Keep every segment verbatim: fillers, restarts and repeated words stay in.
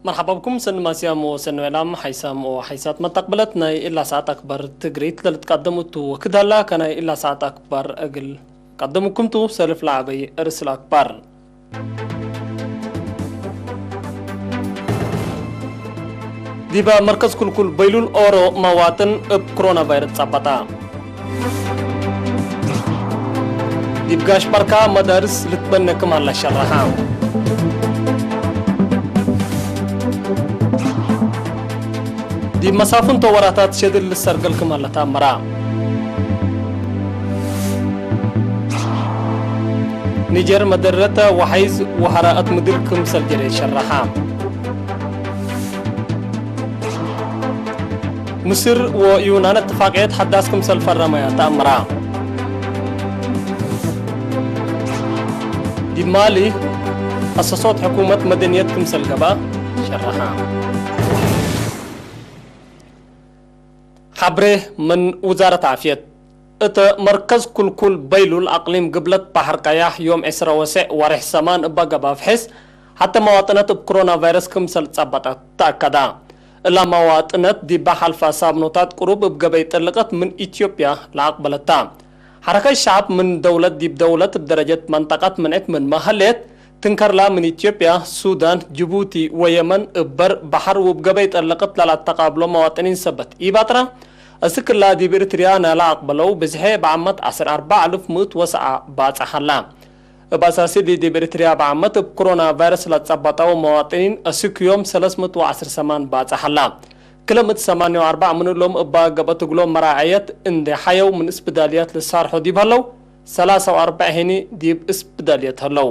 መርሐባ ብኩም ሰኒ ማስያም ወሰኒ ዕላም ሓይሳም ወሓይሳት መተቅብለት ናይ እላ ሰዓት አክባር ትግሪት ለልትቀደም እቱ ወክድ ሀላ፣ ከናይ እላ ሰዓት አክባር እግል ቀደምኩም ቱ ሰልፍ ለዐበይ እርስ ለአክባር። ዲበ መርከዝ ኩልኩል በይሉል ኦሮ መዋጥን እብ ክሮና ቫይረስ ጸበጠ። ዲብ ጋሽ በርካ መዳርስ ልትበነ ክም ሀለ ሸረሐ። ዲብ መሳፍንቶ ወራታት ሸድል ልሰርገል ክም ሀለ ተአመረ። ኒጀር መደረተ ወሐይዝ ወሐራአት ምድር ክምሰል ጀሬ ሸረሐ። ምስር ወዩናን እትፋቅየት ሐዳስ ክምሰል ፈረመያ ተአምራ። ዲብ ማሊ፣ አሰሶት ሕኩመት መደንየት ክምሰል ገብአ ሸረሐ። ሐብሬ ምን ውዛረት ዓፍየት። እት መርከዝ ኩልኩል በይሉል አቅሊም ግብለት በሐር ቀያሕ ዮም ዕስረ ወሰዕ ወሬሕ ሰማን እበ ገብአ ፍሕስ፣ ሐተ መዋጥነት እብ ክሮና ቫይረስ ክምሰል ጸበጠት ተአከደ። እላ መዋጥነት ዲበ ሐልፈ ሳምኖታት ቅሩብ እብ ገበይ ጥልቀት ምን ኢትዮጵያ ለአቅበለታ። ሐረከት ሸዐብ ምን ደውለት ዲብ ደውለት እብ ደረጀት መንጠቀት ምንዕት ምንመ ሀሌት፣ ትንከርላ ምን ኢትዮጵያ፣ ሱዳን፣ ጅቡቲ ወየመን እብ በር በሐር ወእብ ገበይ ጠለቅት ለለአተቃብሎ መዋጥኒን ሰበት ኢባጥራ፣ እስክላ ዲብ ኤሪትርያ ናላ አቅበለው ብዝሐ እብ ዓመት ዐስር አርበዕ አልፍ ምእት ወሰዓ ባጽሕ ሀላ። እብ አሳሲ ዲብ ኤሪትርያ እብ ዓመት እብ ክሮና ቫይረስ ለጸበጠው መዋጥኒን እስክ ዮም ሰለስ ምእት ወዐስር ሰማን ባጽሕ ሀላ። ክለ ምእት ሰማንየ ወአርበዕ ምን እሎም እባ ገብአት እግሎም መራዐየት እንዴ ሐየው ምን እስብዳልያት ልሳርሖ ዲብ ሀለው፣ ሰላሳ ወአርበዕ ሄኒ ዲብ እስብዳልየት ሀለው።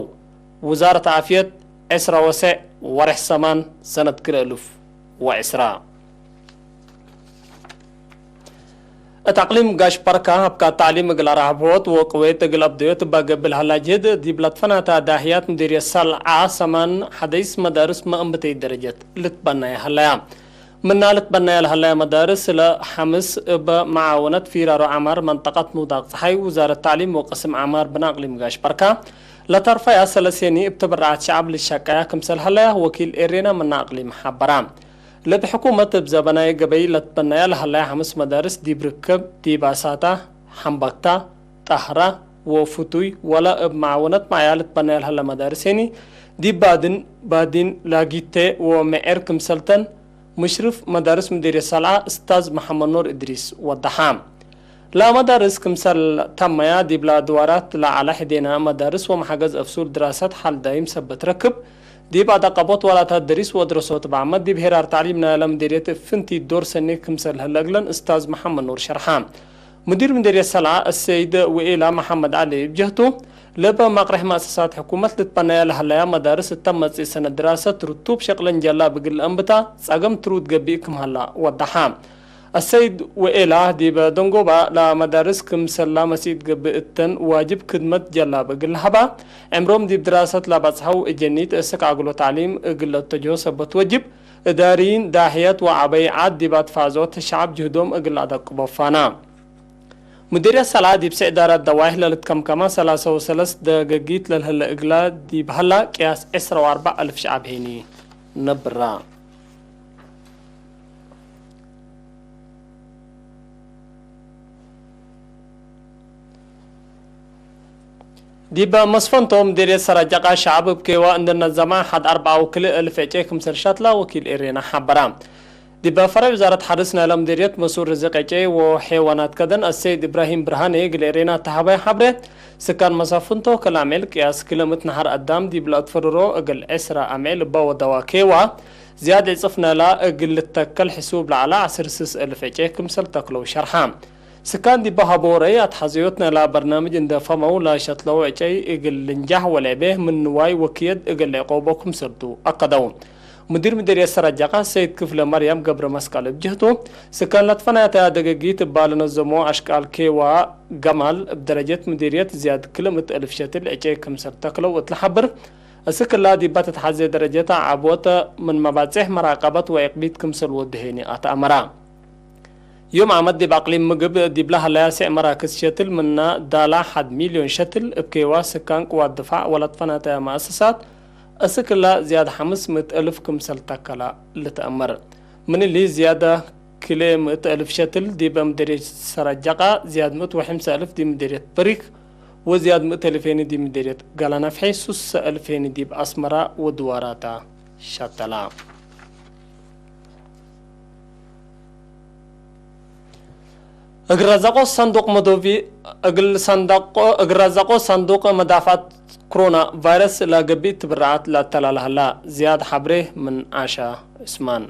ውዛረት ዓፍየት፣ ዕስራ ወሰዕ ወሬሕ ሰማን ሰነት ክልኤ እልፍ ወዕስራ። እት አቅሊም ጋሽ በርካ ሀብካት ተዕሊም እግል አርሐብሖት ወቅዌት እግል አብደዮት እባ ገብእ ለሀላ ጅህድ፣ ዲብ ለትፈናተ ዳህያት ምዲርየት ሰልዓ ሰማን ሐደይስ መዳርስ መአንብተይት ደረጀት ልትበነየ ሀለያ። ምና ልትበነየ ለሀለያ መዳርስ ለሐምስ እብ መዓውነት ፊራሮ ዐማር መንጠቀት ምውዳቅ ጸሓይ ውዛረት ተዕሊም ወቅስም ዐማር ብን አቅሊም ጋሽ በርካ ለተርፈያ ሰለሴኒ እብ ተበረዓት ሸዐብ ልሸቀያ ክምሰል ሀለያ ወኪል ኤሬና ምና አቅሊም ሐበራ። ለእብ ሕኩመት እብ ዘበናይ ገበይ ለትበነያ ለሀለያ ሐምስ መዳርስ ዲብ ርክብ፣ ዲብ አሳታ፣ ሐምበክታ፣ ጣህራ ወፍቱይ ወለ እብ መዓውነት መዕያ ልትበነያ ለሀለ መዳርስ ሄኒ፣ ዲብ ባድን፣ ባዲን፣ ላጊቴ ወመዔር ክምሰልተን፣ ሙሽርፍ መዳርስ ምዲርየት ሰልዓ እስታዝ መሐመድ ኑር እድሪስ ወደሐ። ለመዳርስ ክምሰል ተመያ፣ ዲብለ አድዋራት ለዐለ ሕዴና መዳርስ ወመሐገዝ አፍሱል ድራሰት ሐል ዳይም ሰበት ረክብ፣ ዲብ አዳቀቦት ወላታት ደሪስ ወድረሶት እብ ዓመት ዲብ ሄራር ተዕሊም ናይለ ምዲርየት እብ ፍንቲት ዶር ሰኒ ክምሰል ህለ እግለን እስታዝ መሐመድ ኑር ሸርሐ። ሙዲር ምዲርየት ሰልዓ አሰይድ ውኤላ መሐመድ ዐሊ እብ ጀህቱ፣ ለበ መቅሬሕ መአሰሳት ሕኩመት ልትበነየ ለሀለያ መዳርስ እተ መጽእ ሰነት ድራሰት ርቱብ ሸቅለን ጀላብ እግል ለአንብታ ጸገም ትሩድ ገብእ ክም ሀላ ወደሐ። አሰይድ ውኤላ ዲበ ደንጎባ ለመዳርስ ክምሰላ መሲት ገብእ እተን ዋጅብ ክድመት ጀላብ እግል ለሀባ፣ ዕምሮም ዲብ ድራሰት ለበጽሐው እጀኒት እስክ አግሎ ተዕሊም እግል ለአተጅሆ ሰበት ወጅብ፣ እዳርይን፣ ዳሕየት ወዐበይ ዐድ ዲብ አትፋዞት ሸዐብ ጅህዶም እግል ለአደቅቦ ፋና። ሙዲርየት ሰልዓ ዲብ ስዕ ዳራት ደዋይሕ ለልትከምከማ ሰላሳ ወሰለስ ደገጊት ለልህለ እግላ ዲብ ሀላ ቅያስ ዕስራ ወአርበዕ አልፍ ሸዐብ ሄኒ ነብራ። ዲበ መስፈንቶም ምዲርየት ሰራጀቃ ሸዐብ እብ ኬዋ እንዴ ነዘማ ሐድ አርበዓ ወክልኤ እልፍ ዕጨይ ክምሰል ሸትላ ወኪል ኤሬና ሐበራ። ዲበ ፈረዕ ውዛረት ሐርስ ናይለ ምዲርየት መስኡል ርዝቅ ዕጨይ ወሔዋናት ከደን አሰይድ እብራሂም ብርሃኔ እግል ኤሬና ተሀበየ ሐብሬ፣ ስካን መሳፍንቶ ከላሜል ቅያስ ክልምት ነሐር አዳም ዲብ ለአትፈርሮ እግል ዕስራ አምዕል እበ ወደዋ ኬዋ፣ ዝያድ ዕጽፍ ናይላ እግል ልተከል ሕሱብ ለዐለ ዐስር ስስ እልፍ ዕጨይ ክምሰል ተክለው ሸርሐ። ስካን ዲበ ሀቦ ረአይ አትሐዘዮት ናይላ በርናምጅ እንዴ ፈመው ለሸትለው ዕጨይ እግል ልንጃሕ ወለዕቤ ምን ንዋይ ወክየድ እግል ልዕቆቦ ክምሰልቱ አከደው። ሙዲር ምዲርየት ሰራጀቃ ሰይድ ክፍለ መርያም ገብረ መስቀል እብ ጅህቱ፣ ስካን ለትፈናያተያ ደገጊት እባ ለነዘሞ አሽቃል ኬዋ ገማል እብ ደረጀት ምዲርየት ዝያድ ክልምት እልፍ ሸትል ዕጨይ ክምሰል ተክለው እት ለሐብር፣ እስክላ ዲባ ትትሐዜ ደረጀት አዐቦት ምን መባጽሕ መራቀበት ወዕቅቢት ክምሰል ወድሄኒ አትአመራ። ዮም ዓመት ዲብ አቅሊም ምግብ ዲብለ ሀለያ ስዕ መራክዝ ሸትል ምና ዳላ ሐድ ሚልዮን ሸትል እብ ኬዋ ስካን ቅዋት ድፋዕ ወለትፈናተያ መአሰሳት እስክላ ዝያድ ሐምስ ምእት እልፍ ክምሰል ተከላ ልትአመር። ምን እሊ ዝያድ ክልኤ ምእት እልፍ ሸትል ዲበ ምደርየት ሰረጀቃ፣ ዝያድ ምእት ወሐምሰ እልፍ ዲብ ምደርየት በሪክ፣ ወዝያድ ምእት እልፍ ሄኒ ዲብ ምደርየት ገላነፍሐ፣ ሱሰ እልፍ ሄኒ ዲብ አስመራ ወድዋራታ ሸተላ። እግል ረዘቆ ሰንዱቅ መዶቪ፣ እግል ሰንዳቆ፣ እግል ረዘቆ ሰንዱቅ መዳፋት ክሮና ቫይረስ ለገብእ ትብረዓት ለአተላለ ሀላ። ዝያድ ሐብሬ ምን ዓሻ ዑስማን።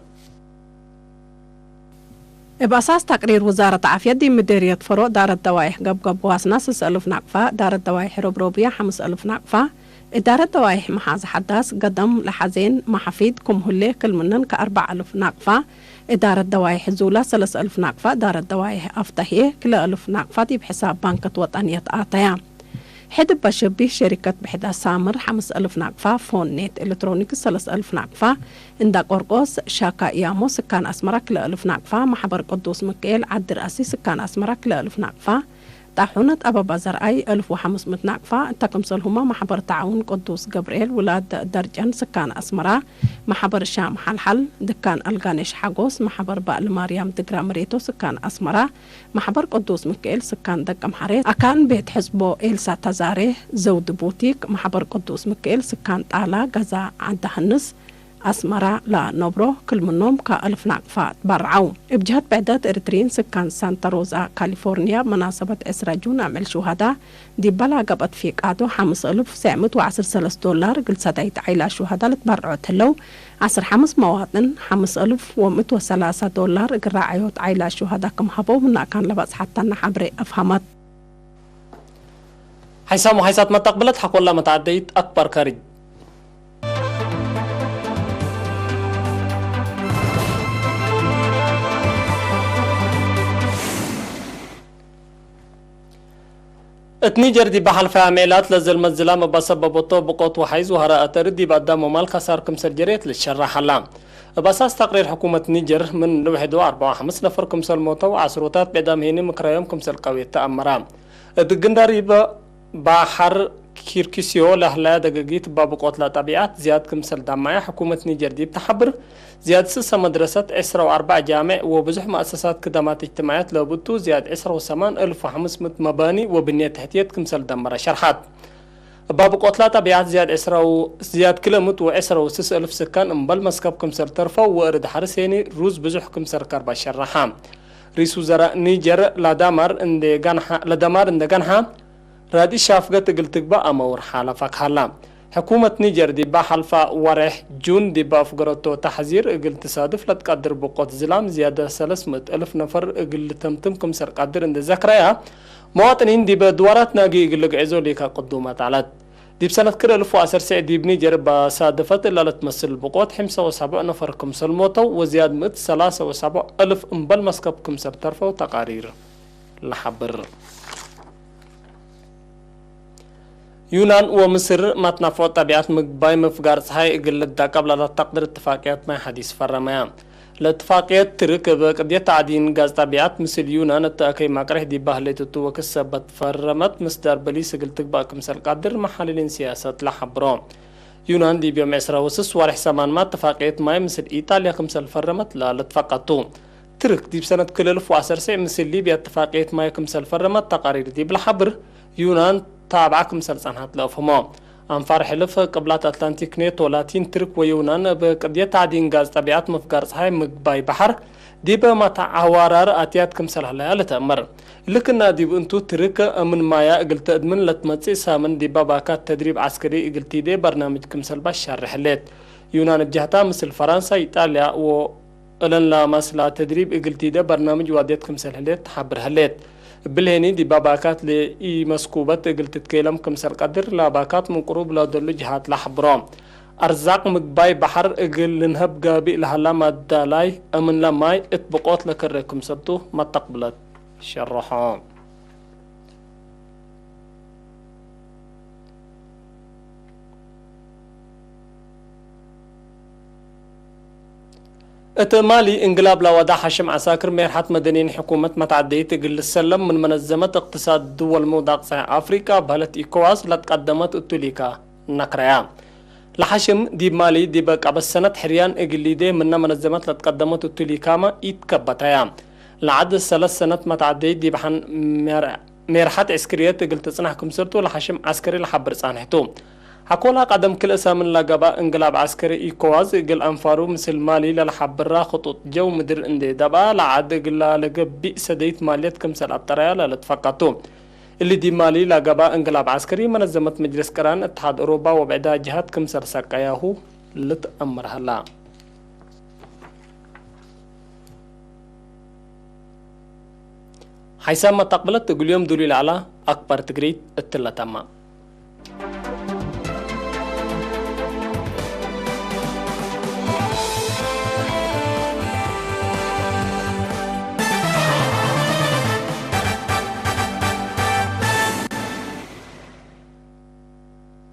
እብ አሳስ ተቅሪር ውዛረት ዓፍየት ዲብ ምዴርየት ፈሮእ ዳረት ደዋይሕ ገብገብ ዋስና ስስ እልፍ ናቅፋ፣ እዳረት ደዋይሕ ሮብሮብያ ሐምስ እልፍ ናቅፋ፣ እዳረት ደዋይሕ መሓዝ ሐዳስ፣ ገደም ለሐዜን፣ መሐፊድ፣ ክም ህሌ ክል ምንን ከአርበዕ እልፍ ናቅፋ፣ እዳረት ደዋይሕ ዙላ ሰለስ እልፍ ናቅፋ፣ እዳረት ደዋይሕ አፍተህዬ ክልኤ እልፍ ናቅፋ ዲብ ሕሳብ ባንከት ወጠንየት አተያ። ሕድ እበ ሸቢህ ሸሪከት ብሕድ አሳምር ሐምስ እልፍ ናቅፋ፣ ፎን ኔት ኤለትሮኒክስ ሰለስ እልፍ ናቅፋ፣ እንዳ ቆርቆስ ሻካ ያሞ ስካን አስመራ ክልኤ እልፍ ናቅፋ፣ ማሕበር ቅዱስ ምክኤል ዓዲ ረአሲ ስካን አስመራ ክልኤ እልፍ ናቅፋ፣ ጣሑነት አበባ ዘርአይ እልፍ ወሐምስ ምእት ናቅፋ፣ እተ ክምሰልሁመ ማሕበር ተዓውን ቅዱስ ገብርኤል ውላድ ደርጨን ስካን አስመራ፣ ማሕበር ሻም ሐልሐል፣ ድካን አልጋኔሽ ሐጎስ፣ ማሕበር ባእል ማርያም ድግራ ምሬቶ ስካን አስመራ፣ ማሕበር ቅዱስ ምክኤል ስካን ደቀምሐሬ፣ አካን ቤት ሕጽቦ ኤልሳ ተዛሬ፣ ዘውድ ቡቲክ፣ ማሕበር ቅዱስ ምክኤል ስካን ጣላ፣ ገዛ ዓዲ ሐንስ፣ አስመራ ለነብሮ ክል ምኖም ከእልፍ ናቅፋ ትበርዐው። እብ ጀህት ብዕደት ኤሪትሪን ስካን ሳንታ ሮዛ ካሊፎርኒያ፣ መናሰበት ዕስራ ጁን አምዕል ሹሃዳ ዲበ ለገብአት ፊቃዶ ሐምስ እልፍ ሰዕ ምእት ወዐስር ሰለስ ዶላር እግል ሰዳይት ዓይላ ሹሃዳ ልትበርዖ ትህለው፣ ዐስር ሐምስ መዋጥን ሐምስ እልፍ ወምእት ወሰላሳ ዶላር እግል ራዐዮት ዓይላ ሹሃዳ ክም ሀበው ምነ አካን ለበጽሐተነ ሐብሬ አፍሀመት። ሐይሳም ወሐይሳት መተቅብለት ሐቆላ መተዓደይት አክባር ካርጅ። እት ኒጀር ዲብ ሐልፈ አምዔላት ለዘልመት ዝላም እበ ሰበቦቶ ብቆት ወሐይዝ ወሀረ አተር ዲብ አዳም ወማል ከሳር ክምሰል ጀሬት ልትሸረሕ ሀላ። እብ አሳስ ተቅሪር ሕኩመት ኒጀር፣ ምን ልውሕዶ አርበዕ ወሐምስ ነፈር ክምሰል ሞተው፣ ዐስሮታት ብዕዳም ሄኒ ምክራዮም ክምሰል ቀዌት ተአመራ። እት ግንዳሪብ በሐር ኪርኪስዮ ለህለያ ደገጊት እበ ብቆት ለጠቢዐት ዝያድ ክምሰል ዳማየ ሕኩመት ኒጀር ዲብ ተሐብር፣ ዝያድ ስሰ መድረሰት፣ ዕስራ ወአርበዕ ጃምዕ ወብዙሕ መአሰሳት ክደማት እጅትማዕያት ለብቱ፣ ዝያድ ዕስራ ወሰማን እልፍ ወሐምስ ምእት መባኒ ወብንየት ተሕትየት ክምሰል ደመረ ሸርሐት። እበ ብቆት ለጠቢዐት ዝያድ ዕስራ ው-፣ ዝያድ ክልኤ ምእት ወዕስራ ወስስ እልፍ ስካን እምበል መስከብ ክምሰል ተርፈው ወእርድ ሐርስ ሄኒ ሩዝ ብዙሕ ክምሰል ከርባ ሸረሐ። ርኢስ ውዘራእ ኒጀር ለዳማር እንዴ ገንሐ፣ ለዳማር እንዴ ገንሐ፣ ራዲ ሻፍገት እግል ትግባእ አማውር ሓለፈክ ሀላ። ሕኩመት ኒጀር ዲበ ሐልፋ ወሬሕ ጁን ዲበ አፍገረቶ ተሕዚር እግል ትሳድፍ ለትቀድር ብቆት ዝላም ዝያደ ሰለስ ምእት እልፍ ነፈር እግል ልተምትም ክምሰል ቀድር እንዴ ዘክረያ፣ መዋጥኒን ዲበ ድዋራት ናጊ እግል ልግዕዞ ሊከ ቅዱመት ዐለት። ዲብ ሰነት ክል እልፍ ወዐሰርሰዕ ዲብ ኒጀር እበ ሳደፈት እላ ለትመስል ብቆት ሕምሳ ወሰብዕ ነፈር ክምሰል ሞተው ወዝያድ ምእት ሰላሰ ወሰብዕ እልፍ እምበል መስከብ ክምሰል ተርፈው ተቃሪር ለሐብር። ዩናን ወምስር መትናፍዖት ጠቢዐት ምግባይ ምፍጋር ጸሓይ እግል ልዳቀብ ለለተቅድር እትፋቅየት ማይ ሐዲስ ፈረመያ። ለእትፋቅየት ትርክ እብ ቅድየት ተዕዲን ጋዝ ጠቢዐት ምስል ዩናን እት አከይ መቅሬሕ ዲብ በህሌት እቱ ወክሰበት ፈረመት ምስዳር በሊስ እግል ትግባእ ክምሰል ቀድር መሐልሊን ሲያሰት ለሐብሮ። ዩናን ዲብ ዮም ዕስራ ወስስ ወሬሕ ሰማንማ እትፋቅየት ማይ ምስል ኢጣልያ ክምሰል ፈረመት ለልትፈቀቱ። ትርክ ዲብ ሰነት ክል እልፍ ወዐሰርሰዕ ምስል ሊብያ እትፋቅየት ማይ ክምሰል ፈረመት ተቃሪር ዲብ ለሐብር፣ ዩናን ታብዓ ክምሰል ጸንሐት ለአፍህሞ። አንፋር ሕልፍ ቅብላት አትላንቲክ ኔቶ ላቲን ትርክ ወዩናን እብ ቅድየት ተዕዲን ጋዝ ጠቢዐት ምፍጋር ጸሓይ ምግባይ በሐር ዲብ መትዓዋራር አትያት ክምሰል ሀለያ ልትአመር። ልክና ዲብ እንቱ ትርክ እምን ማያ እግል ተእድምን ለትመጽእ ሳምን ዲበ ባካት ተድሪብ ዐስከሪ እግል ቲዴ በርናምጅ ክምሰልባ ሻርሕ ህሌት። ዩናን እብ ጀህታ ምስል ፈራንሳ፣ ኢጣልያ ወ እለን ለአመስላ ተድሪብ እግል ቲደ በርናምጅ ዋድየት ክምሰል ህሌት ተሐብር ህሌት። እብሊ ሄኒ ዲብ አባካት ለኢመስኩበት እግል ትትኬለም ክምሰል ቀድር ለአባካት ምን ቅሩብ ለደሉ ጀሃት ለሐብሮ። አርዛቅ ምግባይ በሐር እግል ልንሀብ ጋብእ ለሀላ ማዳላይ እምንለ ማይ እት ብቆት ለከሬ ክምሰልቱ መተቅብለት ሸረሖ። እት ማሊ እንግላብ ለወዳ ሐሽም ዐሳክር ሜርሐት መደኒን ሕኩመት መትዐደይት እግል ልሰለም ምን መነዘመት እቅትሳድ ድወል ምውዳቅ ጸሐይ አፍሪቃ በህለት ኢኮዋስ ለትቀደመት እቱ ሊካ ነክረያ። ለሐሽም ዲብ ማሊ ዲበ ቀበት ሰነት ሕርያን እግል ሊዴ ምነ መነዘመት ለትቀደመት እቱ ሊካመ ኢትከበተያ። ለዐድ ሰለስ ሰነት መትዐደይ ዲብ ሐን ሜርሐት ዕስክርየት እግል ትጽናሕ ክምሰልቱ ለሐሽም ዐስከሪ ለሐብር ጻንሕቱ። ሐኮላ ቀደም ክልኤ ሳምን ለገብአ እንቅላብ ዐስከሪ ኢኮዋዝ እግል አንፋሩ ምስል ማሊ ለለሐብራ ክጡጥ ጀው ምድር እንዴ ደብአ ለዐድ እግላ ለገብእ ሰደይት ማልየት ክምሰል አብጠረያ ለልትፈቀቱ። እሊ ዲብ ማሊ ለገብአ እንቅላብ ዐስከሪ መነዘመት መጅልስ ቅራን እትሓድ ኦሮባ ወብዕዳ ጅሃት ክምሰል ሰቀያሁ ልትአመር ሀላ። ሓይሳም መተቅብለት እግል ዮም ዱሉይ ለዐላ አክባር ትግሪት እትለ ተማ።